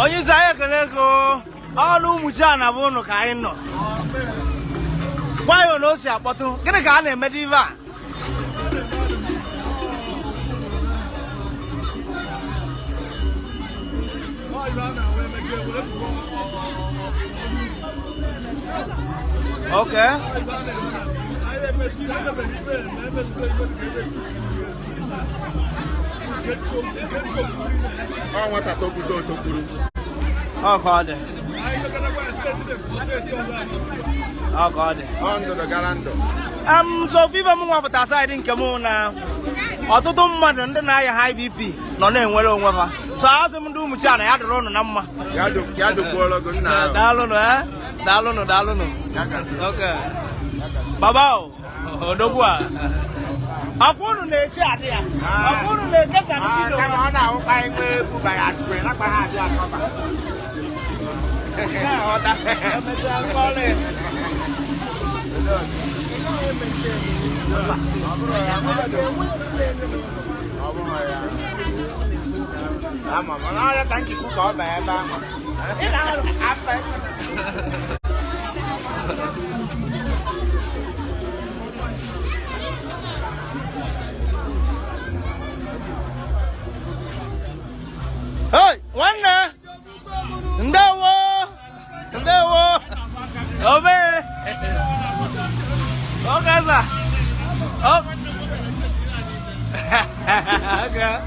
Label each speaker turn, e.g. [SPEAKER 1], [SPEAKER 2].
[SPEAKER 1] Onye isi anyị, ekele ego ọrụ Ụmụchiana bụ ụnụ ka anyị nọ. Gwa ya na o si akpọtụ. Gịnị ka a na-emede ibe a? Okay.
[SPEAKER 2] Ọ nwata tokwute otokwuru.
[SPEAKER 1] Ọ ka ọ dị. Ọ ka ọ dị.
[SPEAKER 2] Ọ ndụdụ gara ndụ.
[SPEAKER 1] So ife m nwapụta side nke m na ọtụtụ mmadụ ndị na-aya high BP nọ na-enwere onwe ha, so asị m ndị Ụmụchiana, ya dụrụ ụnụ na mma.
[SPEAKER 2] Ya dụkwuoro gị, nna ahụ.
[SPEAKER 1] Daalụnụ, eh, daalụnụ, daalụnụ.
[SPEAKER 2] Ya kasị.
[SPEAKER 1] Okay. Baba o, odogwu a. Ọkwa unu na-echi adị ya. Ọkwa unu na-ekesa ndị
[SPEAKER 2] Ah, kama ọ na-awụkwa enwe egwu banye achịkwa nakwa ha abịa akọba.
[SPEAKER 1] Na-aghọta. Emechaa nkọlị.
[SPEAKER 2] Ọ bụrụ ya, ọ bụrụ ya. Ama m, ọ ya ka njikwu ka ọ baa ebe ahụ.
[SPEAKER 1] Ị na-alụ.
[SPEAKER 2] Afa.
[SPEAKER 1] Hey, nwanne! Ndewo! Ndewo! Ome! Ọgaza! Oh! Okay.